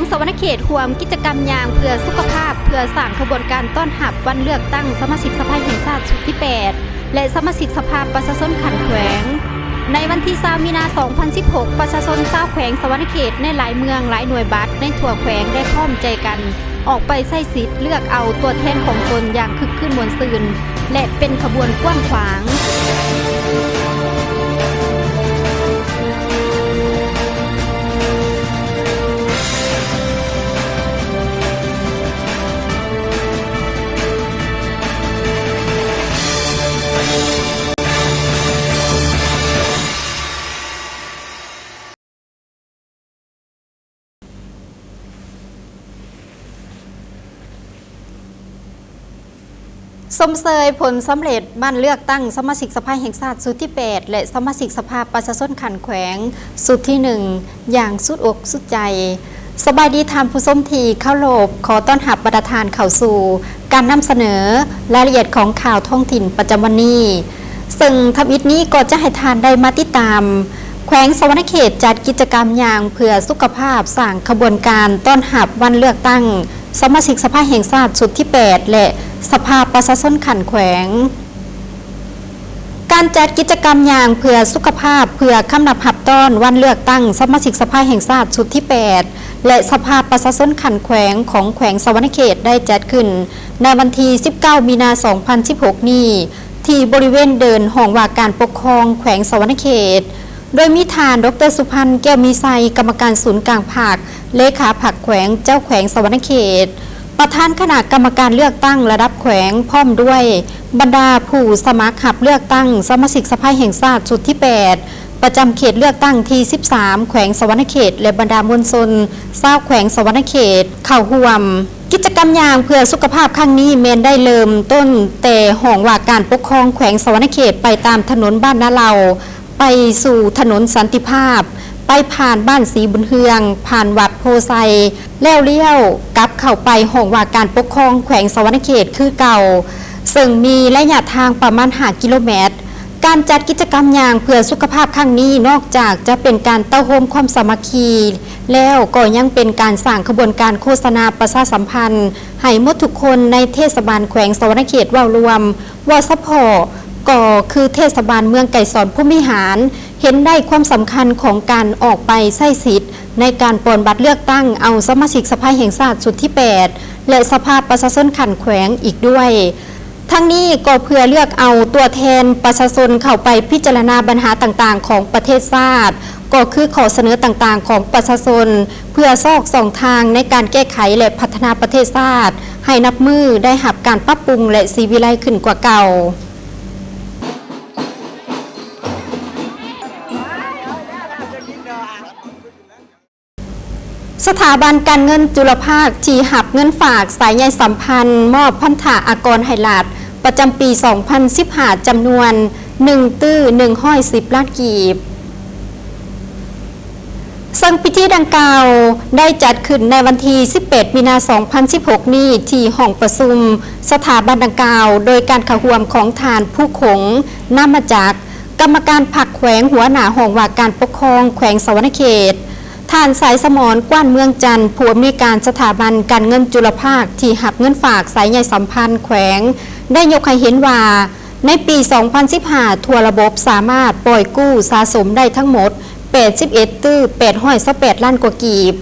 ສະຫວັນນະເຂດຮ່ວມກິດຈະກຳຍ່າງເພື່ອສຸຂະພາບ ເພື່ອສ້າງຂະບວນການຕ້ອນຮັບວັນເລືອກຕັ້ງສະມາຊິກສະພາແຫ່ງຊາດຊຸດທີແປດ ແລະ ສະມາຊິກສະພາປະຊາຊົນຂັ້ນແຂວງ. ໃນວັນທີຊາວ ມີນາ ສອງພັນສິບຫົກ ປະຊາຊົນຊາວແຂວງສະຫວັນນະເຂດໃນຫຼາຍເມືອງ, ຫຼາຍໜ່ວຍບັດໃນທົ່ວແຂວງໄດ້ພ້ອມໃຈກັນອອກໄປໃຊ້ສິດເລືອກເອົາຕົວແທນຂອງຕົນຢ່າງຄຶກຄື້ນມ່ວນຊື່ນ ແລະ ເປັນຂະບວນກວ້າງຂວາງ. ຊົມເຊີຍຜົນສຳເລັດວັນເລືອກຕັ້ງສະມາຊິກສະພາແຫ່ງຊາດຊຸດທີແປດ ແລະ ສະມາຊິກສະພາປະຊາຊົນຂັ້ນແຂວງຊຸດທີໜຶ່ງ ຢ່າງສຸດອົກສຸດໃຈ. ສະບາຍດີທ່ານຜູ້ຊົມທີ່ເຄົາລົບ, ຂໍຕ້ອນຮັບບັນດາທ່ານເຂົ້າສູ່ການນຳສະເໜີລາຍລະອຽດຂອງຂ່າວທ້ອງຖິ່ນປະຈຳວັນນີ້. ເຊິ່ງທຳອິດນີ້ກໍຈະໃຫ້ທ່ານໄດ້ມາຕິດຕາມ ແຂວງສະຫວັນນະເຂດຈັດກິດຈະກຳຍ່າງເພື່ອສຸຂະພາບ, ສ້າງຂະບວນການຕ້ອນຮັບວັນເລືອກຕັ້ງສະມາຊິກສະພາແຫ່ງຊາດຊຸດທີແປດ ແລະ ສະພາປະຊາຊົນຂັ້ນແຂວງ. ການຈັດກິດຈະກຳຍ່າງເພື່ອສຸຂະພາບ ເພື່ອຄຳນັບຮັບຕ້ອນວັນເລືອກຕັ້ງສະມາຊິກສະພາແຫ່ງຊາດຊຸດທີແປດ ແລະ ສະພາປະຊາຊົນຂັ້ນແຂວງຂອງແຂວງສະຫວັນນະເຂດ ໄດ້ຈັດຂຶ້ນໃນວັນທີສິບເກົ້າ ມີນາ ສອງພັນສິບຫົກນີ້ ທີ່ບໍລິເວນເດີ່ນຫ້ອງວ່າການປົກຄອງແຂວງສະຫວັນນະເຂດ ໂດຍມີທ່ານ ດອກເຕີ ສຸພັນ ແກ້ວມີໄຊ ກຳມະການສູນກາງພັກ, ເລຂາພັກແຂວງ, ເຈົ້າແຂວງສະຫວັນນະເຂດ, ປະທານຄະນະກຳມະການເລືອກຕັ້ງລະດັບແຂວງ, ພ້ອມດ້ວຍບັນດາຜູ້ສະໝັກຮັບເລືອກຕັ້ງສະມາຊິກສະພາແຫ່ງຊາດຊຸດທີແປດ ປະຈຳເຂດເລືອກຕັ້ງທີສິບສາມ ແຂວງສະຫວັນນະເຂດ ແລະ ບັນດາມວນຊົນຊາວແຂວງສະຫວັນນະເຂດເຂົ້າຮ່ວມ. ກິດຈະກຳຍ່າງເພື່ອສຸຂະພາບຄັ້ງນີ້ແມ່ນໄດ້ເລີ່ມຕົ້ນແຕ່ຫ້ອງວ່າການປົກຄອງແຂວງສະຫວັນນະເຂດ ໄປຕາມຖະໜົນບ້ານນາເຫຼົ່າ, ໄປສູ່ຖະໜົນສັນຕິພາບ, ໄປຜ່ານບ້ານສີບຸນເຮືອງ, ຜ່ານວັດໂພໄຊ, ແລ້ວລ້ຽວກັບເຂົ້າໄປຫ້ອງວ່າການປົກຄອງແຂວງສະຫວັນນະເຂດຄືເກົ່າ, ເຊິ່ງມີໄລຍະທາງປະມານຫ້າກິໂລແມັດ. ການຈັດກິດຈະກຳຍ່າງເພື່ອສຸຂະພາບຄັ້ງນີ້ ນອກຈາກຈະເປັນການເຕົ້າໂຮມຄວາມສາມັກຄີແລ້ວ, ກໍຍັງເປັນການສ້າງຂະບວນການໂຄສະນາປະຊາສຳພັນໃຫ້ໝົດທຸກຄົນໃນເທດສະບານແຂວງສະຫວັນນະເຂດເວົ້າລວມ, ເວົ້າສະເພາະກໍຄືເທດສະບານເມືອງໄກສອນພົມວິຫານ ເຫັນໄດ້ຄວາມສຳຄັນຂອງການອອກໄປໃຊ້ສິດໃນການປ່ອນບັດເລືອກຕັ້ງເອົາສະມາຊິກສະພາແຫ່ງຊາດຊຸດທີແປດ ແລະ ສະພາປະຊາຊົນຂັ້ນແຂວງອີກດ້ວຍ. ທັງນີ້ກໍເພື່ອເລືອກເອົາຕົວແທນປະຊາຊົນເຂົ້າໄປພິຈາລະນາບັນຫາຕ່າງໆຂອງປະເທດຊາດ, ກໍຄືຂໍ້ສະເໜີຕ່າງໆຂອງປະຊາຊົນ, ເພື່ອຊອກຊ່ອງທາງໃນການແກ້ໄຂ ແລະ ພັດທະນາປະເທດຊາດໃຫ້ນັບມື້ໄດ້ຮັບການປັບປຸງ ແລະ ສີວິໄລຂຶ້ນກວ່າເກົ່າ. ສະຖາບັນການເງິນຈຸລະພາກທີ່ຮັບເງິນຝາກສາຍໃຍສຳພັນ ມອບພັນທະອາກອນໃຫ້ລັດ ປະຈຳປີສອງພັນສິບຫ້າ ຈຳນວນໜຶ່ງຕື້ໜຶ່ງຮ້ອຍສິບລ້ານກີບ. ເຊິ່ງພິທີດັ່ງກ່າວໄດ້ຈັດຂຶ້ນໃນວັນທີສິບແປດ ມີນາ ສອງພັນສິບຫົກນີ້ ທີ່ຫ້ອງປະຊຸມສະຖາບັນດັ່ງກ່າວ ໂດຍການເຂົ້າຮ່ວມຂອງທ່ານ ພູຂົງ ນາມະຈັກ ກຳມະການພັກແຂວງ, ຫົວໜ້າຫ້ອງວ່າການປົກຄອງແຂວງສະຫວັນນະເຂດ, ທ່ານ ສາຍສະໝອນ ກວ້ານເມືອງຈັນ ຜູ້ອຳນວຍການສະຖາບັນການເງິນຈຸລະພາກທີ່ຮັບເງິນຝາກສາຍໃຍສຳພັນແຂວງ ໄດ້ຍົກໃຫ້ເຫັນວ່າ ໃນປີສອງພັນສິບຫ້າ ທົ່ວລະບົບສາມາດປ່ອຍກູ້ສະສົມໄດ້ທັງໝົດແປດສິບເອັດຕື້ແປດຮ້ອຍຊາວແປດລ້ານກວ່າກີບ.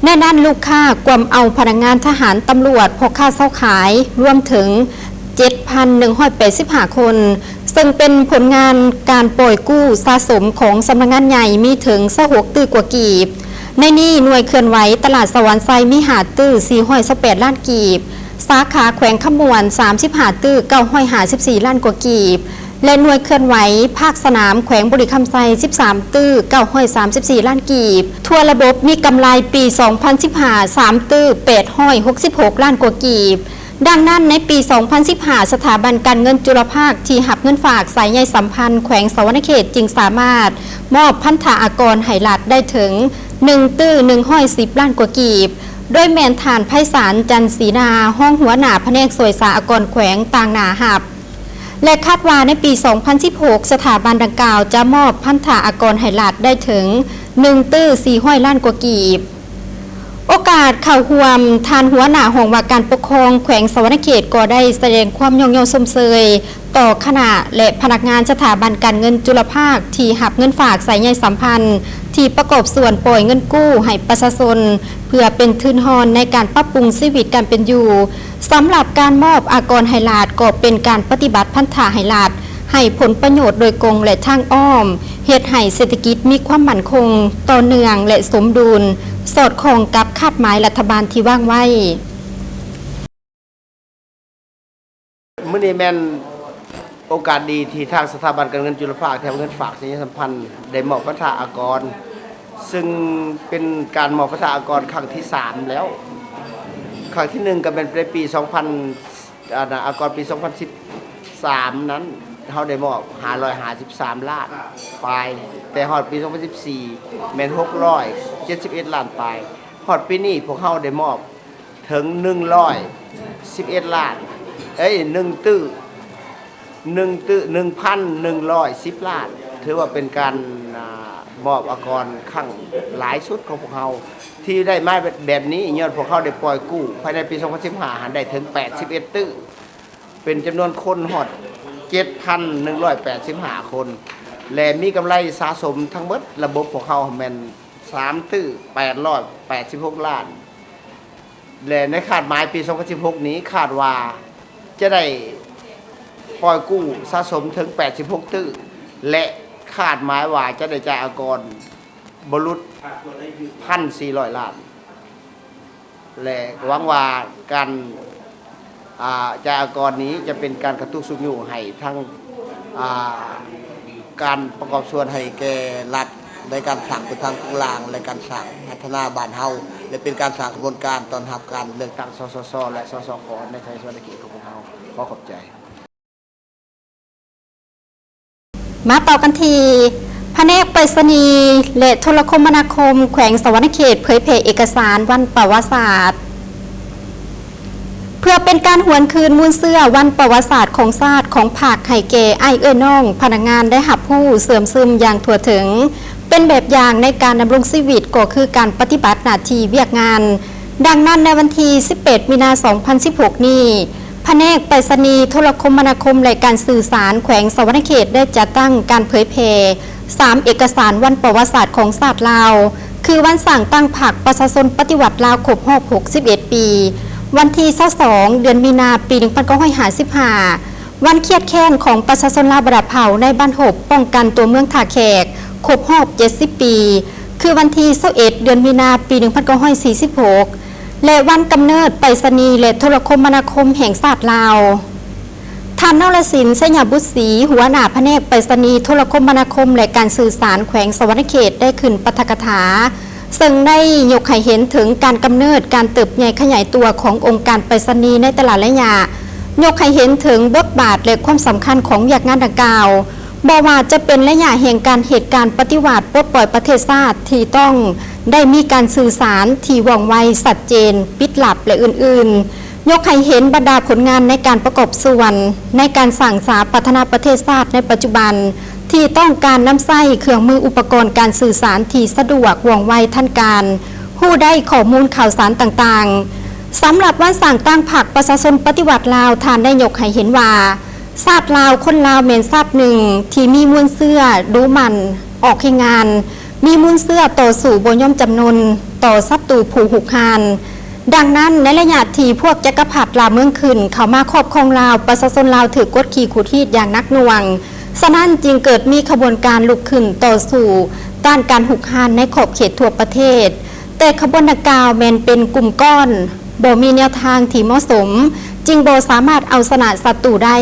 ໃນນັ້ນ ລູກຄ້າກວມເອົາພະນັກງານທະຫານ, ຕຳຫຼວດ, ພໍ່ຄ້າຊາວຂາຍ ລວມເຖິງເຈັດພັນໜຶ່ງຮ້ອຍແປດສິບຫ້າຄົນ, ເຊິ່ງເປັນຜົນງານການປ່ອຍກູ້ສະສົມຂອງສຳນັກງານໃຫຍ່ມີເຖິງຊາວຫົກຕື້ກວ່າກີບ. ໃນນີ້ ໜ່ວຍເຄື່ອນໄຫວຕະຫຼາດສະຫວັນໄຊມີຫ້າຕື້ສີ່ຮ້ອຍຊາວແປດລ້ານກີບ, ສາຂາແຂວງຄຳມ່ວນສາມສິບຫ້າຕື້ເກົ້າຮ້ອຍຫ້າສິບສີ່ລ້ານກວ່າກີບ ແລະ ໜ່ວຍເຄື່ອນໄຫວພາກສະໜາມແຂວງບໍລິຄຳໄຊສິບສາມຕື້ເກົ້າຮ້ອຍສາມສິບສີ່ລ້ານກີບ. ທົ່ວລະບົບມີກຳໄລປີສອງພັນສິບຫ້າສາມຕື້ແປດຮ້ອຍຫົກສິບຫົກລ້ານກວ່າກີບ. ດັ່ງນັ້ນ ໃນປີສອງພັນສິບຫ້າ ສະຖາບັນການເງິນຈຸລະພາກທີ່ຮັບເງິນຝາກສາຍໃຍສຳພັນແຂວງສະຫວັນນະເຂດຈຶ່ງສາມາດມອບພັນທະອາກອນໃຫ້ລັດໄດ້ເຖິງໜຶ່ງຕື້ໜຶ່ງຮ້ອຍສິບລ້ານກວ່າກີບ, ໂດຍແມ່ນທ່ານ ໄພສານ ຈັນສີນາ ຮອງຫົວໜ້າພະແນກສວຍສາອາກອນແຂວງຕາງໜ້າຮັບ ແລະ ຄາດວ່າໃນປີສອງພັນສິບຫົກ ສະຖາບັນດັ່ງກ່າວຈະມອບພັນທະອາກອນໃຫ້ລັດໄດ້ເຖິງໜຶ່ງຕື້ສີ່ຮ້ອຍລ້ານກວ່າກີບ. ໂອກາດເຂົ້າຮ່ວມ, ທ່ານຫົວໜ້າຫ້ອງວ່າການປົກຄອງແຂວງສະຫວັນນະເຂດກໍໄດ້ສະແດງຄວາມຍ້ອງຍໍຊົມເຊີຍຕໍ່ຄະນະ ແລະ ພະນັກງານສະຖາບັນການເງິນຈຸລະພາກທີ່ຮັບເງິນຝາກສາຍໃຍສຳພັນ ທີ່ປະກອບສ່ວນປ່ອຍເງິນກູ້ໃຫ້ປະຊາຊົນ ເພື່ອເປັນທຶນຮອນໃນການປັບປຸງຊີວິດການເປັນຢູ່. ສຳລັບການມອບອາກອນໃຫ້ລັດ ກໍເປັນການປະຕິບັດພັນທະໃຫ້ລັດ ໃຫ້ຜົນປະໂຫຍດໂດຍກົງ ແລະ ທາງອ້ອມ, ເຮັດໃຫ້ເສດຖະກິດມີຄວາມໝັ້ນຄົງ, ຕໍ່ເນື່ອງ ແລະ ສົມດຸນ, ສອດຄ່ອງກັບຄາດໝາຍລັດຖະບານທີ່ວາງໄວ້. ມື້ນີ້ແມ່ນໂອກາດດີທີ່ທາງສະຖາບັນການເງິນຈຸລະພາກ ທີ່ເອົາເງິນຝາກສາຍໃຍສຳພັນ ໄດ້ມອບພັນທະອາກອນ, ຊຶ່ງເປັນການມອບພັນທະອາກອນຄັ້ງທີສາມແລ້ວ. ຄັ້ງທີໜຶ່ງກໍແມ່ນໃນປີສອງພັນ ອັນນ່າ ອາກອນປີສອງພັນສິບສາມນັ້ນ ເຮົາໄດ້ມອບຫ້າຮ້ອຍຫ້າສິບສາມລ້ານປາຍ, ແຕ່ຮອດປີສອງພັນສິບສີ່ແມ່ນຫົກຮ້ອຍເຈັດສິບເອັດລ້ານປາຍ, ຮອດປີນີ້ພວກເຮົາໄດ້ມອບເຖິງໜຶ່ງຮ້ອຍສິບເອັດລ້ານ, ເອີຍ ໜຶ່ງຕື້ ໜຶ່ງຕື້ ໜຶ່ງພັນໜຶ່ງຮ້ອຍສິບລ້ານ, ຖືວ່າເປັນການ ອ່າ ມອບອາກອນຄັ້ງຫຼາຍສຸດຂອງພວກເຮົາ ທີ່ໄດ້ມາແບບ ແບບນີ້ ຍ້ອນພວກເຮົາໄດ້ປ່ອຍກູ້ພາຍໃນປີສອງພັນສິບຫ້າຫັ້ນ ໄດ້ເຖິງແປດສິບເອັດຕື້ ເປັນຈຳນວນຄົນຮອດເຈັດພັນໜຶ່ງຮ້ອຍແປດສິບຫ້າຄົນ ແລະ ມີກຳໄລສະສົມທັງເບິດລະບົບພວກເຮົາແມ່ນສາມຕື້ແປດຮ້ອຍແປດສິບຫົກລ້ານ. ແລະ ໃນຄາດໝາຍປີສອງພັນສິບຫົກນີ້ ຄາດວ່າຈະໄດ້ປ່ອຍກູ້ສະສົມເຖິງແປດສິບຫົກຕື້ ແລະ ຄາດໝາຍວ່າຈະໄດ້ຈ່າຍອາກອນບໍ່ຫຼຸດພັນສີ່ຮ້ອຍລ້ານ ແລະ ຫວັງວ່າການ ອ່າ ຈ່າຍອາກອນນີ້ຈະເປັນການກະຕຸກຊຸກຍູ້ໃຫ້ທັງ ອ່າ ການປະກອບສ່ວນໃຫ້ແກ່ລັດ ໃນການສ້າງພື້ນຖານໂຄງລ່າງ ແລະ ການສ້າງພັດທະນາບ້ານເຮົາ ແລະ ເປັນການສ້າງຂະບວນການຕ້ອນຮັບການເລືອກຕັ້ງ ສສຊ ແລະ ສສຂ ໃນແຂວງສະຫວັນນະເຂດຂອງພວກເຮົາ. ຂໍຂອບໃຈ. ມາຕໍ່ກັນທີ່ ພະແນກໄປສະນີ ແລະ ໂທລະຄົມມະນາຄົມ ແຂວງສະຫວັນນະເຂດ ເຜີຍແຜ່ເອກະສານວັນປະຫວັດສາດ ເພື່ອເປັນການຫວນຄືນມູນເຊື້ອວັນປະຫວັດສາດຂອງຊາດຂອງພັກໃຫ້ແກ່ອ້າຍເອື້ອຍນ້ອງພະນັກງານໄດ້ຮັບຮູ້ເຊື່ອມຊຶມຢ່າງທົ່ວເຖິງ, ເປັນແບບຢ່າງໃນການດຳລົງຊີວິດກໍຄືການປະຕິບັດໜ້າທີ່ວຽກງານ. ດັ່ງນັ້ນ ໃນວັນທີສິບແປດ ມີນາ ສອງພັນສິບຫົກນີ້, ພະແນກໄປສະນີ, ໂທລະຄົມມະນາຄົມ ແລະ ການສື່ສານແຂວງສະຫວັນນະເຂດ ໄດ້ຈັດຕັ້ງການເຜີຍແຜ່ສາມເອກະສານວັນປະຫວັດສາດຂອງຊາດລາວ ຄື ວັນສ້າງຕັ້ງພັກປະຊາຊົນປະຕິວັດລາວຄົບຮອບຫົກສິບເອັດປີ, ວັນທີຊາວສອງ ເດືອນມີນາ ປີໜຶ່ງພັນເກົ້າຮ້ອຍຫ້າສິບຫ້າ, ວັນຄຽດແຄ້ນຂອງປະຊາຊົນລາວບັນດາເຜົ່າໃນບ້ານຮົບປ້ອງກັນຕົວເມືອງທ່າແຂກຄົບຮອບເຈັດສິບປີ, ຄື ວັນທີຊາວເອັດ ເດືອນມີນາ ປີໜຶ່ງພັນເກົ້າຮ້ອຍສີ່ສິບຫົກ ແລະ ວັນກຳເນີດໄປສະນີ ແລະ ໂທລະຄົມມະນາຄົມແຫ່ງຊາດລາວ. ທ່ານ ນອລະສິນ ໄຊຍະບຸດສີ, ຫົວໜ້າພະແນກໄປສະນີ, ໂທລະຄົມມະນາຄົມ ແລະ ການສື່ສານແຂວງສະຫວັນນະເຂດ ໄດ້ຂຶ້ນປາຖະກະຖາ ເຊິ່ງໄດ້ຍົກໃຫ້ເຫັນເຖິງການກຳເນີດ, ການເຕີບໃຫຍ່ຂະຫຍາຍຕົວຂອງອົງການໄປສະນີໃນແຕ່ລະໄລຍະ, ຍົກໃຫ້ເຫັນເຖິງບົດບາດ ແລະ ຄວາມສຳຄັນຂອງວຽກງານດັ່ງກ່າວ, ບໍ່ວ່າຈະເປັນໄລຍະແຫ່ງການເຮັດການປະຕິວັດປົດປ່ອຍປະເທດຊາດທີ່ຕ້ອງໄດ້ມີການສື່ສານທີ່ວ່ອງໄວ, ຊັດເຈນ, ປິດລັບ ແລະ ອື່ນໆ. ຍົກໃຫ້ເຫັນບັນດາຜົນງານໃນການປະກອບສ່ວນໃນການສ້າງສາພັດທະນາປະເທດຊາດໃນປັດຈຸບັນ ທີ່ຕ້ອງການນຳໃຊ້ເຄື່ອງມືອຸປະກອນການສື່ສານທີ່ສະດວກ, ວ່ອງໄວ, ທັນການ, ຮູ້ໄດ້ຂໍ້ມູນຂ່າວສານຕ່າງໆ. ສຳລັບວັນສ້າງຕັ້ງພັກປະຊາຊົນປະຕິວັດລາວ, ທ່ານໄດ້ຍົກໃຫ້ເຫັນວ່າ ຊາດລາວ, ຄົນລາວແມ່ນຊາດໜຶ່ງທີ່ມີມູນເຊື້ອດຸໝັ່ນອອກແຮງງານ, ມີມູນເຊື້ອຕໍ່ສູ້ບໍ່ຍອມຈຳນົນຕໍ່ສັດຕູຜູ້ຮຸກຮານ. ດັ່ງນັ້ນ, ໃນໄລຍະທີ່ພວກຈັກກະພັດລ່າເມືອງຂຶ້ນເຂົ້າມາຄອບຄອງລາວ, ປະຊາຊົນລາວຖືກກົດຂີ່ຂູດຮີດຢ່າງໜັກໜ່ວງ. ສະນັ້ນຈຶ່ງເກີດມີຂະບວນການລຸກຂຶ້ນຕໍ່ສູ້ຕ້ານການຮຸກຮານໃນຂອບເຂດທົ່ວປະເທດ. ແຕ່ຂະບວນດັ່ງກ່າວແມ່ນເປັນກຸ່ມກ້ອນ, ບໍ່ມີແນວທາງທີ່ເໝາະສົມ, ຈຶ່ງບໍ່ສາມາດເອົາຊະນະສັດຕູໄດ້.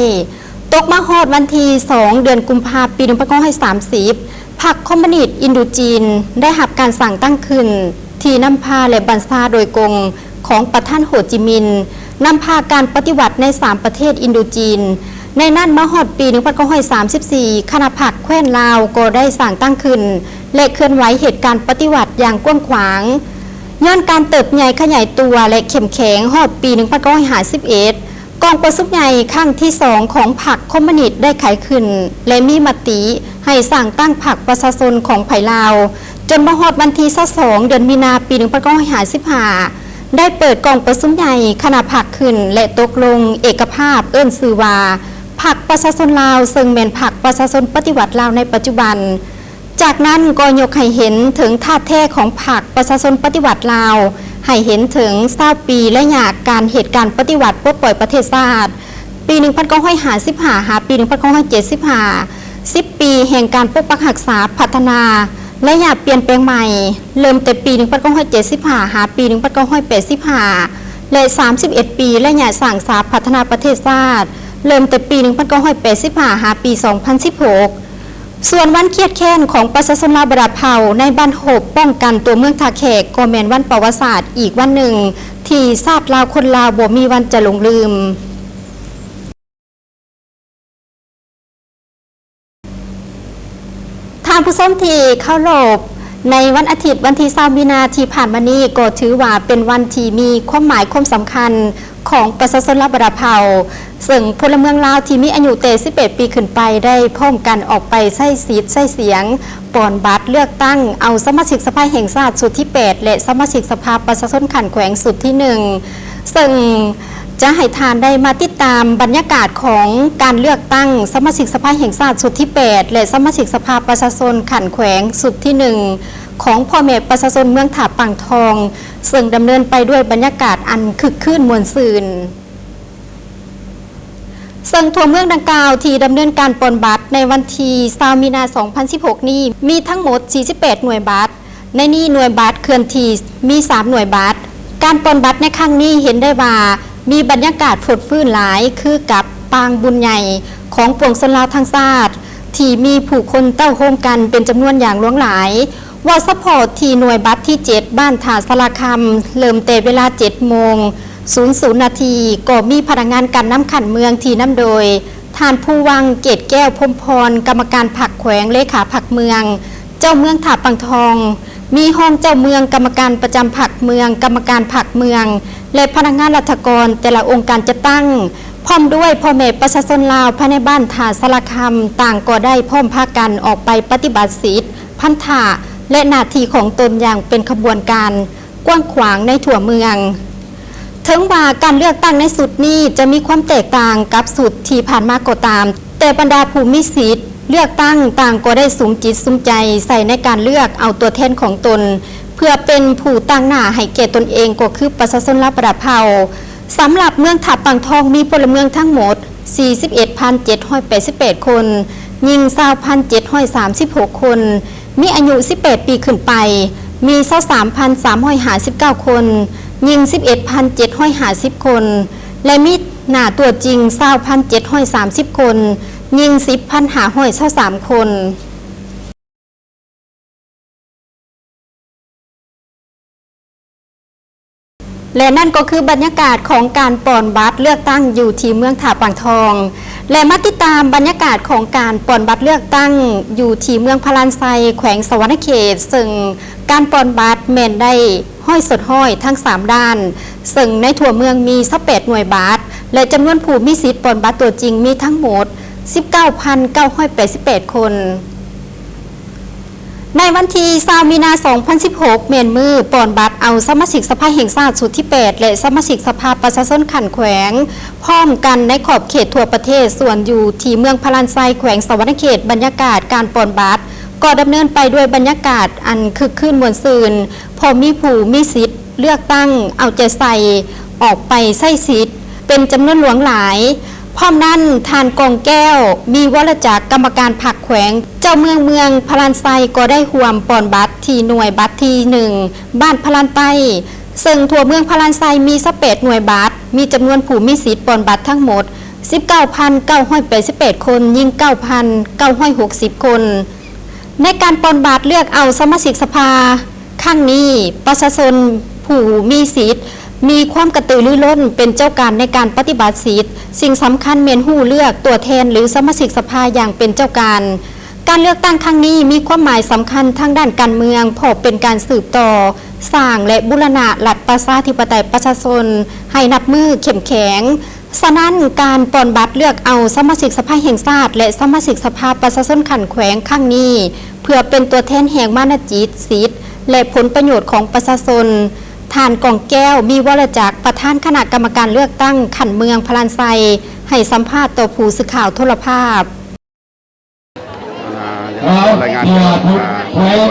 ຕົກມາຮອດວັນທີສອງ ເດືອນກຸມພາ ປີໜຶ່ງພັນເກົ້າຮ້ອຍສາມສິບ, ພັກຄອມມູນິດອິນໂດຈີນໄດ້ຮັບການສ້າງຕັ້ງຂຶ້ນ ທີ່ນຳພາ ແລະ ບັນຊາໂດຍກົງຂອງປະທານໂຮຈິມິນ ນຳພາການປະຕິວັດໃນສາມປະເທດອິນໂດຈີນ. ໃນນັ້ນມາຮອດປີໜຶ່ງພັນເກົ້າຮ້ອຍສາມສິບສີ່ ຄະນະພັກແຄວ້ນລາວກໍໄດ້ສ້າງຕັ້ງຂຶ້ນ ແລະ ເຄື່ອນໄຫວເຫດການປະຕິວັດຢ່າງກວ້າງຂວາງ. ຍ້ອນການເຕີບໃຫຍ່ຂະຫຍາຍຕົວ ແລະ ເຂັ້ມແຂງ, ຮອດປີໜຶ່ງພັນເກົ້າຮ້ອຍຫ້າສິບເອັດ ກອງປະຊຸມໃຫຍ່ຄັ້ງທີສອງຂອງພັກຄອມມູນິດໄດ້ໄຂຂຶ້ນ ແລະ ມີມະຕິໃຫ້ສ້າງຕັ້ງພັກປະຊາຊົນຂອງໃຜລາວ ຈົນມາຮອດວັນທີຊາວສອງ ເດືອນມີນາ ປີໜຶ່ງພັນເກົ້າຮ້ອຍຫ້າສິບຫ້າ ໄດ້ເປີດກອງປະຊຸມໃຫຍ່ຄະນະພັກຂຶ້ນ ແລະ ຕົກລົງເອກະພາບເອີ້ນຊື່ວ່າ ພັກປະຊາຊົນລາວ, ເຊິ່ງແມ່ນພັກປະຊາຊົນປະຕິວັດລາວໃນປັດຈຸບັນ. ຈາກນັ້ນກໍຍົກໃຫ້ເຫັນເຖິງທ່າແທ້ຂອງພັກປະຊາຊົນປະຕິວັດລາວ, ໃຫ້ເຫັນເຖິງຊາວປີໄລຍະການເຮັດການປະຕິວັດປົດປ່ອຍປະເທດຊາດ ປີໜຶ່ງພັນເກົ້າຮ້ອຍຫ້າສິບຫ້າ ຫາປີໜຶ່ງພັນເກົ້າຮ້ອຍເຈັດສິບຫ້າ ສິບປີແຫ່ງການປົກປັກຮັກສາ, ພັດທະນາ, ໄລຍະປ່ຽນແປງໃໝ່ ເລີ່ມແຕ່ປີໜຶ່ງພັນເກົ້າຮ້ອຍເຈັດສິບຫ້າ ຫາປີໜຶ່ງພັນເກົ້າຮ້ອຍແປດສິບຫ້າ ແລະ ສາມສິບເອັດປີໄລຍະສ້າງສາພັດທະນາປະເທດຊາດ ເລີ່ມແຕ່ປີໜຶ່ງພັນເກົ້າຮ້ອຍແປດສິບຫ້າ ຫາປີສອງພັນສິບຫົກ. ສ່ວນວັນຄຽດແຄ້ນຂອງປະຊາຊົນລາວບັນດາເຜົ່າໃນບ້ານຮົບປ້ອງກັນຕົວເມືອງທ່າແຂກ ກໍແມ່ນວັນປະຫວັດສາດອີກວັນໜຶ່ງ ທີ່ຊາດລາວຄົນລາວບໍ່ມີວັນຈະຫຼົງລືມ. ທ່ານຜູ້ຊົມທີ່ເຄົາລົບ, ໃນວັນອາທິດວັນທີຊາວມີນາທີ່ຜ່ານມານີ້ ກໍຖືວ່າເປັນວັນທີ່ມີຄວາມໝາຍຄວາມສຳຄັນຂອງປະຊາຊົນລາວບັນດາເຜົ່າ, ເຊິ່ງພົນລະເມືອງລາວທີ່ມີອາຍຸແຕ່ສິບແປດປີຂຶ້ນໄປ ໄດ້ພ້ອມກັນອອກໄປໃຊ້ສິດໃຊ້ສຽງ ປ່ອນບັດເລືອກຕັ້ງເອົາສະມາຊິກສະພາແຫ່ງຊາດຊຸດທີແປດ ແລະ ສະມາຊິກສະພາປະຊາຊົນຂັ້ນແຂວງຊຸດທີໜຶ່ງ ເຊິ່ງຈະໃຫ້ທ່ານໄດ້ມາຕິດຕາມບັນຍາກາດຂອງການເລືອກຕັ້ງສະມາຊິກສະພາແຫ່ງຊາດຊຸດທີແປດ ແລະ ສະມາຊິກສະພາປະຊາຊົນຂັ້ນແຂວງຊຸດທີໜຶ່ງ ຂອງພໍ່ແມ່ປະຊາຊົນເມືອງທ່າປາງທອງ, ເຊິ່ງດຳເນີນໄປດ້ວຍບັນຍາກາດອັນຄຶກຄື້ນມ່ວນຊື່ນ. ເຊິ່ງທົ່ວເມືອງດັ່ງກ່າວທີ່ດຳເນີນການປ່ອນບັດໃນວັນທີຊາວມີນາ ສອງພັນສິບຫົກນີ້ ມີທັງໝົດສີ່ສິບແປດໜ່ວຍບັດ, ໃນນີ້ໜ່ວຍບັດເຄື່ອນທີ່ມີສາມໜ່ວຍບັດ. ການປ່ອນບັດໃນຄັ້ງນີ້ເຫັນໄດ້ວ່າມີບັນຍາກາດຟົດຟື້ນຫຼາຍ ຄືກັບປາງບຸນໃຫຍ່ຂອງປວງຊົນລາວທັງຊາດ ທີ່ມີຜູ້ຄົນເຕົ້າໂຮມກັນເປັນຈຳນວນຢ່າງຫຼວງຫຼາຍ. ເວົ້າສະເພາະທີ່ໜ່ວຍບັດທີເຈັດ ບ້ານທ່າສາລາຄຳ ເລີ່ມແຕ່ເວລາເຈັດໂມງສູນນາທີ ກໍມີພະນັກງານການນຳຂັ້ນເມືອງທີ່ນຳໂດຍ ທ່ານ ພູວັງ ເກດແກ້ວ ພົມພອນ ກຳມະການພັກແຂວງ ເລຂາພັກເມືອງ, ເຈົ້າເມືອງທ່າປາງທອງ, ມີຮອງເຈົ້າເມືອງ, ກຳມະການປະຈຳພັກເມືອງ, ກຳມະການພັກເມືອງ ແລະ ພະນັກງານລັດຖະກອນແຕ່ລະອົງການຈັດຕັ້ງ ພ້ອມດ້ວຍພໍ່ແມ່ປະຊາຊົນລາວພາຍໃນບ້ານທ່າສາລາຄຳ ຕ່າງກໍໄດ້ພ້ອມພາກັນອອກໄປປະຕິບັດສິດ, ພັນທະ ແລະ ໜ້າທີ່ຂອງຕົນຢ່າງເປັນຂະບວນການກວ້າງຂວາງໃນທົ່ວເມືອງ. ເຖິງວ່າການເລືອກຕັ້ງໃນຊຸດນີ້ຈະມີຄວາມແຕກຕ່າງກັບຊຸດທີ່ຜ່ານມາກໍຕາມ, ແຕ່ບັນດາຜູ້ມີສິດເລືອກຕັ້ງຕ່າງກໍໄດ້ສຸມຈິດສຸມໃຈໃສ່ໃນການເລືອກເອົາຕົວແທນຂອງຕົນ ເພື່ອເປັນຜູ້ຕາງໜ້າໃຫ້ແກ່ຕົນເອງ ກໍຄືປະຊາຊົນລາວບັນດາເຜົ່າ. ສຳລັບເມືອງທ່າປາງທອງມີພົນລະເມືອງທັງໝົດສີ່ສິບເອັດພັນເຈັດຮ້ອຍແປດສິບແປດຄົນ, ຍິງຊາວພັນເຈັດຮ້ອຍສາມສິບຫົກຄົນ, ມີອາຍຸສິບແປດປີຂຶ້ນໄປ ມີຊາວສາມພັນສາມຮ້ອຍຫ້າສິບເກົ້າຄົນ, ຍິງສິບເອັດພັນເຈັດຮ້ອຍຫ້າສິບຄົນ ແລະ ມີໜ້າຕົວຈິງຊາວພັນເຈັດຮ້ອຍສາມສິບຄົນ, ຍິງສິບພັນຫ້າຮ້ອຍຊາວສາມຄົນ. ແລະ ນັ້ນກໍຄືບັນຍາກາດຂອງການປ່ອນບັດເລືອກຕັ້ງຢູ່ທີ່ເມືອງທ່າປາງທອງ. ແລະ ມາຕິດຕາມບັນຍາກາດຂອງການປ່ອນບັດເລືອກຕັ້ງຢູ່ທີ່ເມືອງພະລານໄຊ ແຂວງສະຫວັນນະເຂດ, ເຊິ່ງການປ່ອນບັດແມ່ນໄດ້ຮ້ອຍສົດຮ້ອຍທັງສາມດ້ານ, ເຊິ່ງໃນທົ່ວເມືອງມີຊາວແປດໜ່ວຍບັດ ແລະ ຈຳນວນຜູ້ມີສິດປ່ອນບັດຕົວຈິງມີທັງໝົດສິບເກົ້າພັນເກົ້າຮ້ອຍແປດສິບແປດຄົນ. ໃນວັນທີຊາວມີນາ ສອງພັນສິບຫົກ ແມ່ນມື້ປ່ອນບັດເອົາສະມາຊິກສະພາແຫ່ງຊາດຊຸດທີແປດ ແລະ ສະມາຊິກສະພາປະຊາຊົນຂັ້ນແຂວງ ພ້ອມກັນໃນຂອບເຂດທົ່ວປະເທດ, ສ່ວນຢູ່ທີ່ເມືອງພະລານໄຊ ແຂວງສະຫວັນນະເຂດ, ບັນຍາກາດການປ່ອນບັດກໍດຳເນີນໄປດ້ວຍບັນຍາກາດອັນຄຶກຄື້ນມ່ວນຊື່ນ, ເພາະມີຜູ້ມີສິດເລືອກຕັ້ງເອົາໃຈໃສ່ອອກໄປໃຊ້ສິດເປັນຈຳນວນຫຼວງຫຼາຍ. ພ້ອມນັ້ນ, ທ່ານ ກອງແກ້ວ ມີວໍລະຈັກ ກຳມະການພັກແຂວງ, ເຈົ້າເມືອງເມືອງພະລານໄຊ ກໍໄດ້ຮ່ວມປ່ອນບັດທີ່ໜ່ວຍບັດທີໜຶ່ງ ບ້ານພະລານໃຕ້, ເຊິ່ງທົ່ວເມືອງພະລານໄຊມີຊາວແປດໜ່ວຍບັດ, ມີຈຳນວນຜູ້ມີສິດປ່ອນບັດທັງໝົດສິບເກົ້າພັນເກົ້າຮ້ອຍແປດສິບແປດຄົນ, ຍິງເກົ້າພັນເກົ້າຮ້ອຍຫົກສິບຄົນ. ໃນການປ່ອນບັດເລືອກເອົາສະມາຊິກສະພາ ຄັ້ງນີ້ປະຊາຊົນຜູ້ມີສິດມີຄວາມກະຕືລືລົ້ນເປັນເຈົ້າການໃນການປະຕິບັດສິດ. ສິ່ງສຳຄັນແມ່ນຮູ້ເລືອກຕົວແທນ ຫຼື ສະມາຊິກສະພາຢ່າງເປັນເຈົ້າການ. ການເລືອກຕັ້ງຄັ້ງນີ້ມີຄວາມໝາຍສຳຄັນທາງດ້ານການເມືອງ ເພາະເປັນການສືບຕໍ່ສ້າງ ແລະ ບູລະນະລັດປະຊາທິປະໄຕປະຊາຊົນໃຫ້ນັບມື້ເຂັ້ມແຂງ. ສະນັ້ນ, ການປ່ອນບັດເລືອກເອົາສະມາຊິກສະພາແຫ່ງຊາດ ແລະ ສະມາຊິກສະພາປະຊາຊົນຂັ້ນແຂວງຄັ້ງນີ້ ເພື່ອເປັນຕົວແທນແຫ່ງມານະຈິດ, ສິດ ແລະ ຜົນປະໂຫຍດຂອງປະຊາຊົນ, ທ່ານ ກອງແກ້ວ ມີວໍລະຈັກ, ປະທານຄະນະກຳມະການເລືອກຕັ້ງຂັ້ນເມືອງພະລານໄຊ ໃຫ້ສຳພາດຕໍ່ຜູ້ສື່ຂ່າວໂທລະພາບ. ອ່າ ຢາກລາຍງານກ່ຽວກັບ ອ່າ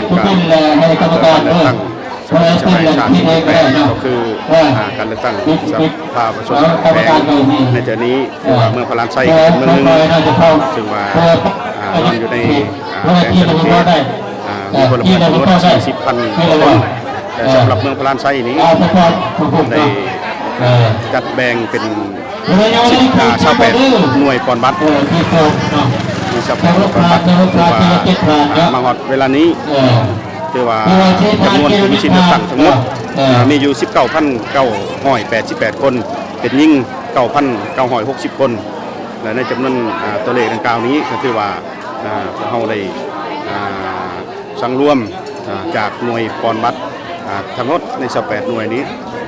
ຜົນການ ອ່າ ເລືອກຕັ້ງສະມາຊິກສະພາແຫ່ງຊາດຊຸດທີແປດ ກໍຄື ອ່າ ການເລືອກຕັ້ງສະພາປະຊາຊົນແຂວງໃນເທື່ອນີ້ ຖືວ່າເມືອງພະລານໄຊກໍເປັນເມືອງໜຶ່ງ ຊຶ່ງວ່າ ອ່າ ນອນຢູ່ໃນ ອ່າ ແຂວງສະຫວັນນະເຂດ ອ່າ ມີພົນລະເມືອງທັງໝົດສີ່ສິບພັນກວ່າຄົນ ແຕ່ສຳລັບເມືອງພະລານໄຊນີ້ໄດ້ຈັດແບ່ງເປັນ ສິບ ອ່າ ຊາວແປດໜ່ວຍປ່ອນບັດ ເອີ ມີຊາວແປດໜ່ວຍປ່ອນບັດ ຖືວ່າ ອ່າ ມາຮອດເວລານີ້ ເອີ ຖືວ່າຈຳນວນຜູ້ມີສິດເລືອກຕັ້ງທັງໝົດ ເອີ ອ່າ ມີຢູ່ສິບເກົ້າພັນເກົ້າຮ້ອຍແປດສິບແປດຄົນ ເປັນຍິງເກົ້າພັນເກົ້າຮ້ອຍຫົກສິບຄົນ ແລະ ໃນຈຳນວນ ອ່າ ຕົວເລກດັ່ງກ່າວນີ້ ກໍຖືວ່າ ອ່າ ພວກເຮົາໄດ້ ອ່າ ສັງລວມ ອ່າ ຈາກໜ່ວຍປ່ອນບັດ ອ່າ ທັງໝົດໃນຊາວແປດໜ່ວຍນີ້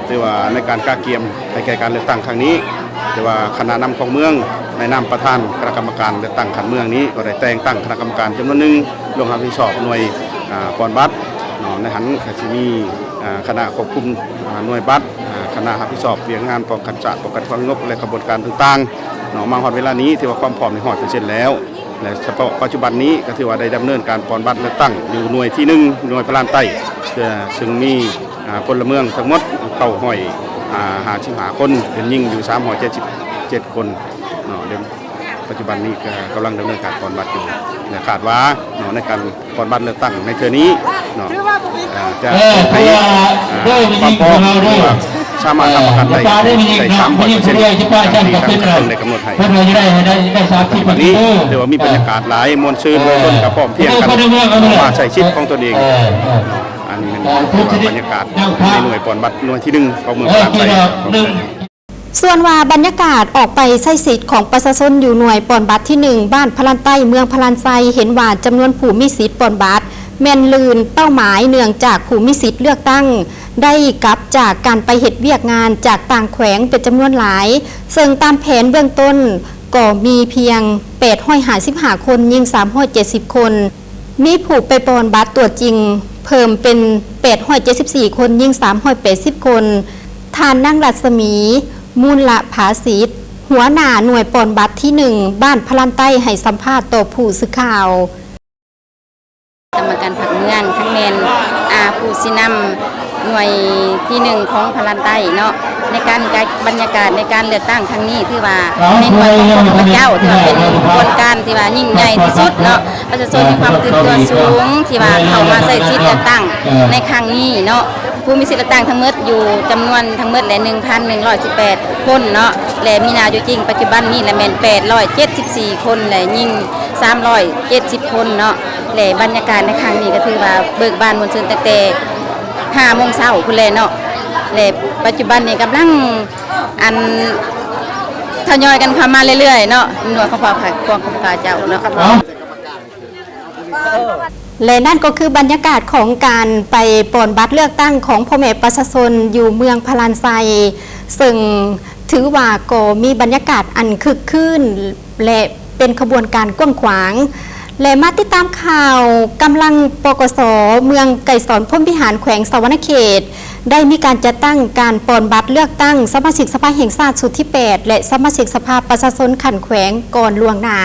ຖືວ່າໃນການກະກຽມໃຫ້ແກ່ການເລືອກຕັ້ງຄັ້ງນີ້ ຖືວ່າຄະນະນຳຂອງເມືອງ ໃນນາມປະທານຄະນະກຳມະການເລືອກຕັ້ງຂັ້ນເມືອງນີ້ ກໍໄດ້ແຕ່ງຕັ້ງຄະນະກຳມະການຈຳນວນໜຶ່ງ ລົງຮັບຜິດຊອບໜ່ວຍ ອ່າ ປ່ອນບັດເນາະ. ໃນຫັ້ນກໍຊິມີ ອ່າ ຄະນະຄວບຄຸມ ອ່າ ໜ່ວຍບັດ ອ່າ ຄະນະຮັບຜິດຊອບວຽກງານປ້ອງກັນຊາດ, ປ້ອງກັນຄວາມສະຫງົບ ແລະ ຂະບວນການຕ່າງໆເນາະ. ມາຮອດເວລານີ້ ຖືວ່າຄວາມພ້ອມນີ້ຮ້ອຍເປີເຊັນແລ້ວ ແລະ ສະເພາະປັດຈຸບັນນີ້ກໍຖືວ່າໄດ້ດຳເນີນການປ່ອນບັດເລືອກຕັ້ງຢູ່ໜ່ວຍທີໜຶ່ງ ໜ່ວຍພະລານໃຕ້ ເຊິ່ງມີ ອ່າ ພົນລະເມືອງທັງໝົດເກົ້າຮ້ອຍຫ້າສິບຫ້າຄົນ ເປັນຍິງຢູ່ສາມຮ້ອຍເຈັດສິບເຈັດຄົນເນາະ. ດຽວປັດຈຸບັນນີ້ກໍກຳລັງດຳເນີນການປ່ອນບັດຢູ່ ແລະ ຄາດວ່າເນາະ ໃນການ ກ່ອນບັດເລືອກຕັ້ງໃນເທື່ອນີ້ເນາະ ອ່າ ຈະ ເອີ ໃຫ້ ເອີ ຄວາມພ້ອມ ຫຼືວ່າສາມາດຮັບປະກັນໄດ້ ເອີ ໄດ້ສາມຮ້ອຍເປີເຊັນ ດັ່ງທີ່ທາງການເມືອງໄດ້ກຳນົດໃຫ້. ເພິ່ນວ່າຈະໄດ້ ໃຫ້ໄດ້ ໄດ້ສາມສິບ ບັດນີ້ຖືວ່າມີບັນຍາກາດຫຼາຍ ມ່ວນຊື່ນ ເອີ ປະຊາຊົນກໍພ້ອມພຽງກັນມາໃຊ້ສິດຂອງຕົນເອງ. ເອີ ເອີ ເນາະ ອັນນີ້ແມ່ນ ເອີ ຖືວ່າບັນຍາກາດໃນໜ່ວຍປ່ອນບັດໜ່ວຍທີໜຶ່ງຂອງເມືອງພະລານໄຊ. ສ່ວນວ່າບັນຍາກາດອອກໄປໃຊ້ສິດຂອງປະຊາຊົນຢູ່ໜ່ວຍປ່ອນບັດທີໜຶ່ງ ບ້ານພະລານໃຕ້ ເມືອງພະລານໄຊ ເຫັນວ່າຈຳນວນຜູ້ມີສິດປ່ອນບັດແມ່ນລື່ນເປົ້າໝາຍ ເນື່ອງຈາກຜູ້ມີສິດເລືອກຕັ້ງໄດ້ກັບຈາກການໄປເຮັດວຽກງານຈາກຕ່າງແຂວງເປັນຈຳນວນຫຼາຍ, ເຊິ່ງຕາມແຜນເບື້ອງຕົ້ນກໍມີພຽງແປດຮ້ອຍຫ້າສິບຫ້າຄົນ, ຍິງສາມຮ້ອຍເຈັດສິບຄົນ. ມີຜູ້ໄປປ່ອນບັດຕົວຈິງເພີ່ມເປັນແປດຮ້ອຍເຈັດສິບສີ່ຄົນ, ຍິງສາມຮ້ອຍແປດສິບຄົນ. ທ່ານນາງລັດສະໝີ ມູນລະພາສິດ ຫົວໜ້າໜ່ວຍປ່ອນບັດທີໜຶ່ງ ບ້ານພະລານໃຕ້ ໃຫ້ສຳພາດຕໍ່ຜູ້ສື່ຂ່າວ. ກຳມະການພັກເມືອງ ທັງແມ່ນ ອ່າ ຜູ້ຊີ້ນຳໜ່ວຍທີໜຶ່ງຂອງພະລານໃຕ້ເນາະ ໃນການ ການ ບັນຍາກາດໃນການເລືອກຕັ້ງຄັ້ງນີ້ ຖືວ່າໃນໜ່ວຍຂອງພວກຂ້າພະເຈົ້າ ຖືວ່າເປັນຂະບວນການທີ່ວ່າຍິ່ງໃຫຍ່ທີ່ສຸດເນາະ. ປະຊາຊົນມີຄວາມຕື່ນຕົວສູງ ທີ່ວ່າເຂົ້າມາໃຊ້ສິດເລືອກຕັ້ງໃນຄັ້ງນີ້ເນາະ. ຜູ້ມີສິດເລືອກຕັ້ງທັງໝົດຢູ່ຈຳນວນທັງໝົດແຫຼະ ໜຶ່ງພັນໜຶ່ງຮ້ອຍສິບແປດຄົນເນາະ ແລະ ມີໜ້າຢູ່ຈິງປັດຈຸບັນນີ້ລະແມ່ນແປດຮ້ອຍເຈັດສິບສີ່ຄົນ ແລະ ຍິງສາມຮ້ອຍເຈັດສິບຄົນເນາະ. ແລະ ບັນຍາກາດໃນຄັ້ງນີ້ກໍຖືວ່າເບີກບານມ່ວນຊື່ນຕັ້ງແຕ່ຫ້າໂມງເຊົ້າພຸ້ນແຫຼະເນາະ ແລະ ປັດຈຸບັນນີ້ກຳລັງ ອັນ ທະຍອຍກັນເຂົ້າມາເລື້ອຍໆເນາະ ໜ່ວຍຂອງພວກ ຂອງພວກຂ້າພະເຈົ້າເນາະ. ແລະ ນັ້ນກໍຄືບັນຍາກາດຂອງການໄປປ່ອນບັດເລືອກຕັ້ງຂອງພໍ່ແມ່ປະຊາຊົນຢູ່ເມືອງພະລານໄຊ, ເຊິ່ງຖືວ່າກໍມີບັນຍາກາດອັນຄຶກຄື້ນ ແລະ ເປັນຂະບວນການກວ້າງຂວາງ. ແລະ ມາຕິດຕາມຂ່າວ, ກຳລັງ ປກສ ເມືອງໄກສອນພົມວິຫານ ແຂວງສະຫວັນນະເຂດ ໄດ້ມີການຈັດຕັ້ງການປ່ອນບັດເລືອກຕັ້ງສະມາຊິກສະພາແຫ່ງຊາດຊຸດທີແປດ ແລະ ສະມາຊິກສະພາປະຊາຊົນຂັ້ນແຂວງກ່ອນລ່ວງໜ້າ.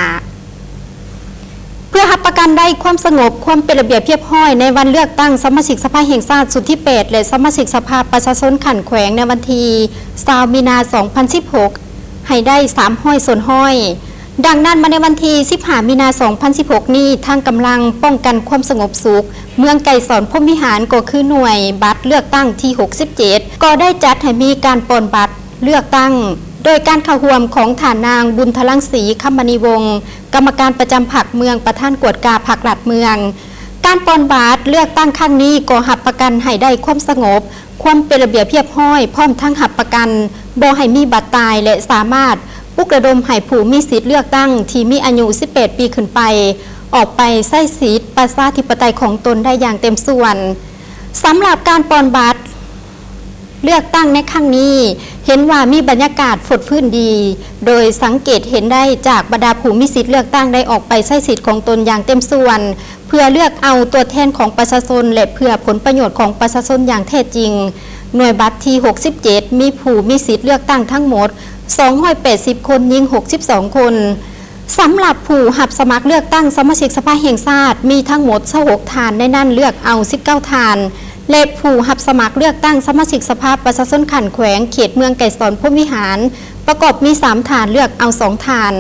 ເພື່ອຮັບປະກັນໄດ້ຄວາມສະຫງົບ, ຄວາມເປັນລະບຽບຮຽບຮ້ອຍໃນວັນເລືອກຕັ້ງສະມາຊິກສະພາແຫ່ງຊາດຊຸດທີແປດ ແລະ ສະມາຊິກສະພາປະຊາຊົນຂັ້ນແຂວງໃນວັນທີຊາວ ມີນາ ສອງພັນສິບຫົກ ໃຫ້ໄດ້ສາມຮ້ອຍສ່ວນຮ້ອຍ. ດັ່ງນັ້ນ, ມາໃນວັນທີສິບຫ້າ ມີນາ ສອງພັນສິບຫົກ ນີ້, ທາງກຳລັງປ້ອງກັນຄວາມສະຫງົບສຸກເມືອງໄກສອນພົມວິຫານ, ກໍຄືໜ່ວຍບັດເລືອກຕັ້ງທີຫົກສິບເຈັດ ກໍໄດ້ຈັດໃຫ້ມີການປ່ອນບັດ ເລືອກຕັ້ງ ໂດຍການເຂົ້າຮ່ວມຂອງທ່ານນາງ ບຸນທະລັງສີ ຄຳມະນີວົງ ກຳມະການປະຈຳພັກເມືອງ, ປະທານກວດກາພັກລັດເມືອງ. ການປ່ອນບັດເລືອກຕັ້ງຄັ້ງນີ້ກໍຮັບປະກັນໃຫ້ໄດ້ຄວາມສະຫງົບ, ຄວາມເປັນລະບຽບຮຽບຮ້ອຍ, ພ້ອມທັງຮັບປະກັນບໍ່ໃຫ້ມີບັດຕາຍ ແລະ ສາມາດປຸກລະດົມໃຫ້ຜູ້ມີສິດເລືອກຕັ້ງທີ່ມີອາຍຸສິບແປດປີຂຶ້ນໄປ ອອກໄປໃຊ້ສິດປະຊາທິປະໄຕຂອງຕົນໄດ້ຢ່າງເຕັມສ່ວນ. ສຳລັບການປ່ອນບັດ ເລືອກຕັ້ງໃນຄັ້ງນີ້ ເຫັນວ່າມີບັນຍາກາດຟົດຟື້ນດີ, ໂດຍສັງເກດເຫັນໄດ້ຈາກບັນດາຜູ້ມີສິດເລືອກຕັ້ງໄດ້ອອກໄປໃຊ້ສິດຂອງຕົນຢ່າງເຕັມສ່ວນ ເພື່ອເລືອກເອົາຕົວແທນຂອງປະຊາຊົນ ແລະ ເພື່ອຜົນປະໂຫຍດຂອງປະຊາຊົນຢ່າງແທ້ຈິງ. ໜ່ວຍບັດທີຫົກສິບເຈັດ ມີຜູ້ມີສິດເລືອກຕັ້ງທັງໝົດສອງຮ້ອຍແປດສິບຄົນ, ຍິງຫົກສິບສອງຄົນ. ສຳລັບຜູ້ຮັບສະໝັກເລືອກຕັ້ງສະມາຊິກສະພາແຫ່ງຊາດ ມີທັງໝົດຊາວຫົກທ່ານ, ໃນນັ້ນເລືອກເອົາສິບເກົ້າທ່ານ ແລະ ຜູ້ຮັບສະໝັກເລືອກຕັ້ງສະມາຊິກສະພາປະຊາຊົນຂັ້ນແຂວງເຂດເມືອງໄກສອນພົມວິຫານ ປະກອບມີສາມທ່ານ, ເລືອກເອົາສອງທ່ານ.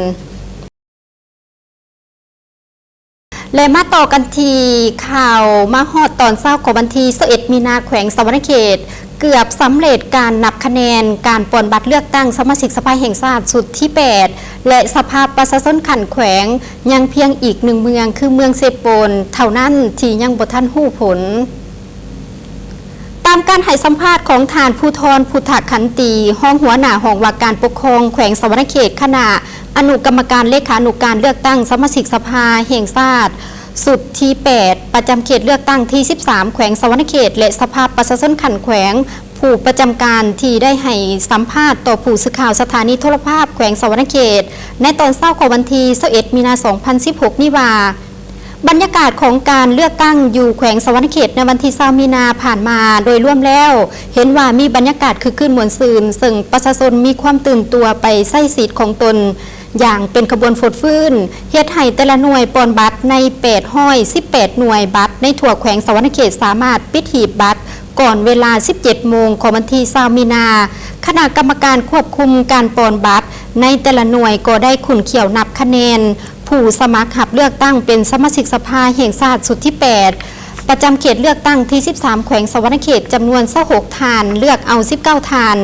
ແລະ ມາຕໍ່ກັນທີ່ຂ່າວ ມາຮອດຕອນເຊົ້າຂອງວັນທີຊາວເອັດມີນາ ແຂວງສະຫວັນນະເຂດ ເກືອບສຳເລັດການນັບຄະແນນການປ່ອນບັດເລືອກຕັ້ງສະມາຊິກສະພາແຫ່ງຊາດຊຸດທີແປດ ແລະ ສະພາປະຊາຊົນຂັ້ນແຂວງ ຍັງພຽງອີກໜຶ່ງເມືອງ ຄືເມືອງເຊໂປນເທົ່ານັ້ນທີ່ຍັງບໍ່ທັນຮູ້ຜົນ. ຕາມການໃຫ້ສຳພາດຂອງທ່ານ ພູທອນ ພຸດທະຂັນຕີ ຮອງຫົວໜ້າຫ້ອງວ່າການປົກຄອງແຂວງສະຫວັນນະເຂດ ຄະນະອະນຸກຳມະການເລຂານຸການເລືອກຕັ້ງສະມາຊິກສະພາແຫ່ງຊາດ ຊຸດທີແປດ ປະຈຳເຂດເລືອກຕັ້ງທີສິບສາມ ແຂວງສະຫວັນນະເຂດ ແລະ ສະພາປະຊາຊົນຂັ້ນແຂວງ ຜູ້ປະຈຳການທີ່ໄດ້ໃຫ້ສຳພາດຕໍ່ຜູ້ສື່ຂ່າວສະຖານີໂທລະພາບແຂວງສະຫວັນນະເຂດ ໃນຕອນເຊົ້າຂອງວັນທີຊາວເອັດມີນາ ສອງພັນສິບຫົກນີ້ວ່າ ບັນຍາກາດຂອງການເລືອກຕັ້ງຢູ່ແຂວງສະຫວັນນະເຂດໃນວັນທີຊາວມີນາຜ່ານມາ ໂດຍລວມແລ້ວເຫັນວ່າມີບັນຍາກາດຄຶກຄື້ນມ່ວນຊື່ນ, ເຊິ່ງປະຊາຊົນມີຄວາມຕື່ນຕົວໄປໃຊ້ສິດຂອງຕົນ ຢ່າງເປັນຂະບວນຟົດຟື້ນ, ເຮັດໃຫ້ແຕ່ລະໜ່ວຍປ່ອນບັດໃນແປດຮ້ອຍສິບແປດໜ່ວຍບັດໃນທົ່ວແຂວງສະຫວັນນະເຂດ ສາມາດປິດຫີບບັດກ່ອນເວລາສິບເຈັດໂມງຂອງວັນທີຊາວມີນາ. ຄະນະກຳມະການຄວບຄຸມການປ່ອນບັດໃນແຕ່ລະໜ່ວຍກໍໄດ້ຂຸ້ນຂ້ຽວນັບຄະແນນຜູ້ສະໝັກຮັບເລືອກຕັ້ງເປັນສະມາຊິກສະພາແຫ່ງຊາດຊຸດທີແປດ ປະຈຳເຂດເລືອກຕັ້ງທີສິບສາມ ແຂວງສະຫວັນນະເຂດ ຈຳນວນຊາວຫົກທ່ານ, ເລືອກເອົາສິບເກົ້າທ່ານ.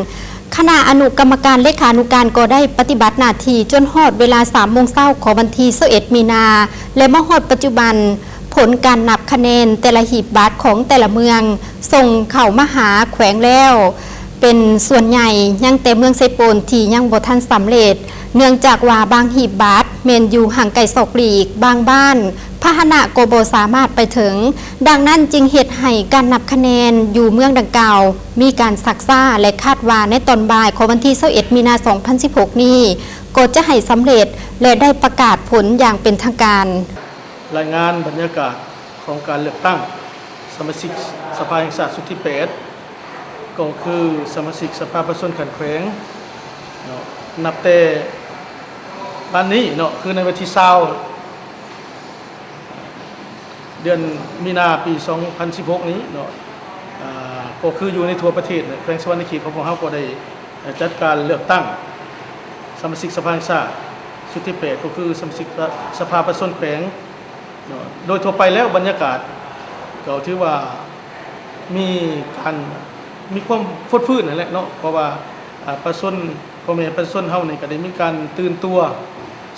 ຄະນະອະນຸກຳມະການເລຂານຸການກໍໄດ້ປະຕິບັດໜ້າທີ່ຈົນຮອດເວລາສາມໂມງເຊົ້າຂອງວັນທີຊາວເອັດມີນາ ແລະ ມາຮອດປັດຈຸບັນ ຜົນການນັບຄະແນນແຕ່ລະຫີບບັດຂອງແຕ່ລະເມືອງສົ່ງເຂົ້າມາຫາແຂວງແລ້ວເປັນສ່ວນໃຫຍ່, ຍັງແຕ່ເມືອງເຊໂປນທີ່ຍັງບໍ່ທັນສຳເລັດ ເນື່ອງຈາກວ່າບາງຫີບບັດແມ່ນຢູ່ຫ່າງໄກສອກຫຼີກ, ບາງບ້ານພາຫະນະກໍບໍ່ສາມາດໄປເຖິງ, ດັ່ງນັ້ນຈຶ່ງເຮັດໃຫ້ການນັບຄະແນນຢູ່ເມືອງດັ່ງກ່າວ ມີການຊັກຊ້າ ແລະ ຄາດວ່າໃນຕອນບ່າຍຂອງວັນທີຊາວເອັດມີນາ ສອງພັນສິບຫົກນີ້ ກໍຈະໃຫ້ສຳເລັດ ແລະ ໄດ້ປະກາດຜົນຢ່າງເປັນທາງການ. ລາຍງານບັນຍາກາດຂອງການເລືອກຕັ້ງສະມາຊິກສະພາແຫ່ງຊາດຊຸດທີແປດ ກໍຄືສະມາຊິກສະພາປະຊາຊົນຂັ້ນແຂວງເນາະ, ນັບແຕ່ບັດນີ້ເນາະ ຄືໃນວັນທີຊາວ ເດືອນມີນາ ປີສອງພັນສິບຫົກນີ້ເນາະ, ອາ ກໍຄືຢູ່ໃນທົ່ວປະເທດເນາະ, ແຂວງສະຫວັນນະເຂດຂອງພວກເຮົາກໍໄດ້ ເອີ ຈັດການເລືອກຕັ້ງສະມາຊິກສະພາແຫ່ງຊາດຊຸດທີແປດ ກໍຄືສະມາຊິກສະ ສະພາປະຊາຊົນແຂວງເນາະ. ໂດຍທົ່ວໄປແລ້ວບັນຍາກາດກໍຖືວ່າມີການ ມີຄວາມຟົດຟື້ນນັ້ນແຫຼະເນາະ, ເພາະວ່າ ອາ ປະຊາຊົນ ພໍ່ແມ່ປະຊາຊົນເຮົານີ້ກໍໄດ້ມີການຕື່ນຕົວ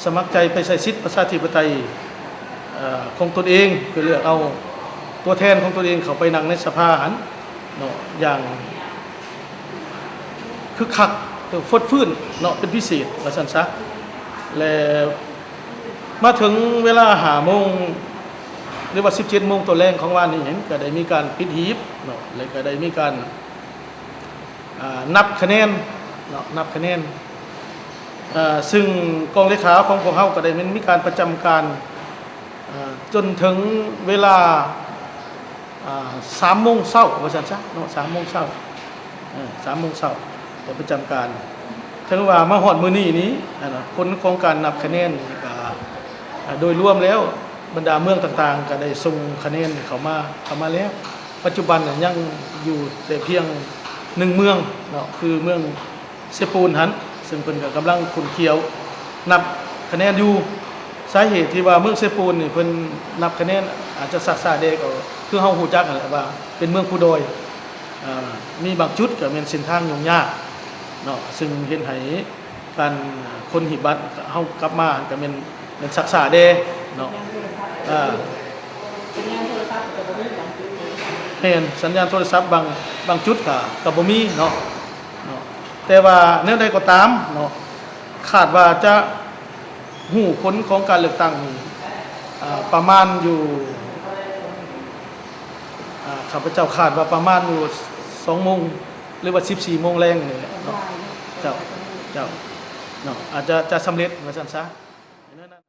ສະໝັກໃຈໄປໃຊ້ສິດປະຊາທິປະໄຕ ເອີ ຂອງຕົນເອງ ເພື່ອເລືອກເອົາຕົວແທນຂອງຕົນເອງເຂົ້າໄປນັ່ງໃນສະພາຫັ້ນເນາະ ຢ່າງ ຄຶກຄັກ ເອີ ຟົດຟື້ນເນາະ ເປັນພິເສດວ່າຊັ້ນຊະ. ແລະ ມາເຖິງເວລາຫ້າໂມງ ຫຼືວ່າສິບເຈັດໂມງຕອນແລງຂອງວານນີ້ ເຫັນກໍໄດ້ມີການປິດຫີບເນາະ ແລະ ກໍໄດ້ມີການ ອາ ນັບຄະແນນເນາະ ນັບຄະແນນ ເອີ ຊຶ່ງກອງເລຂາຂອງພວກເຮົາກໍໄດ້ແມ່ນມີການປະຈຳການ ເອີ ຈົນເຖິງເວລາ ອາ ສາມໂມງເຊົ້າວ່າຊັ້ນຊະເນາະ ສາມໂມງເຊົ້າ ເອີ ສາມໂມງເຊົ້າ ໄດ້ປະຈຳການ. ເຖິງວ່າມາຮອດມື້ນີ້ນີ້ ອັນນ່າ ຜົນຂອງການນັບຄະແນນນີ້ກະ ອາ ໂດຍລວມແລ້ວບັນດາເມືອງຕ່າງໆ ກະໄດ້ສົ່ງຄະແນນເຂົ້າມາ ເຂົ້າມາແລ້ວ. ປັດຈຸບັນນະຍັງຢູ່ແຕ່ພຽງໜຶ່ງເມືອງເນາະ ຄືເມືອງ ເຊໂປນຫັ້ນ ເຊິ່ງເພິ່ນກໍກຳລັງຂຸ້ນຂ້ຽວນັບຄະແນນຢູ່. ສາເຫດທີ່ວ່າເມືອງເຊໂປນນີ້ເພິ່ນນັບຄະແນນອາດຈະຊັກຊ້າແດ່ ກໍຄືເຮົາຮູ້ຈັກຫັ້ນແຫຼະວ່າເປັນເມືອງພູດອຍ ເອີ ມີບາງຈຸດກໍແມ່ນເສັ້ນທາງຫຍຸ້ງຍາກເນາະ ເຊິ່ງເຮັດໃຫ້ການຂົນຫີບບັດເຮົາກັບມາກໍແມ່ນ ແມ່ນຊັກຊ້າແດ່ເນາະ ເອີ ສັນຍານໂທລະສັບກໍບໍ່ມີບາງຈຸດ ແມ່ນ ສັນຍານໂທລະສັບບາງ ບາງຈຸດກໍ ກໍບໍ່ມີເນາະ ເນາະ ແຕ່ວ່າແນວໃດກໍຕາມເນາະ ຄາດວ່າຈະຮູ້ຜົນຂອງການເລືອກຕັ້ງນີ້ ອາ ປະມານຢູ່ ອາ ຂ້າພະເຈົ້າຄາດວ່າປະມານຢູ່ສອງໂມງ ຫຼືວ່າສິບສີ່ໂມງແລງນີ້ແຫຼະເນາະ. ເຈົ້າ ເຈົ້າ ເນາະ ອາດຈະ ຈະສຳເລັດວ່າຊັ້ນຊະ.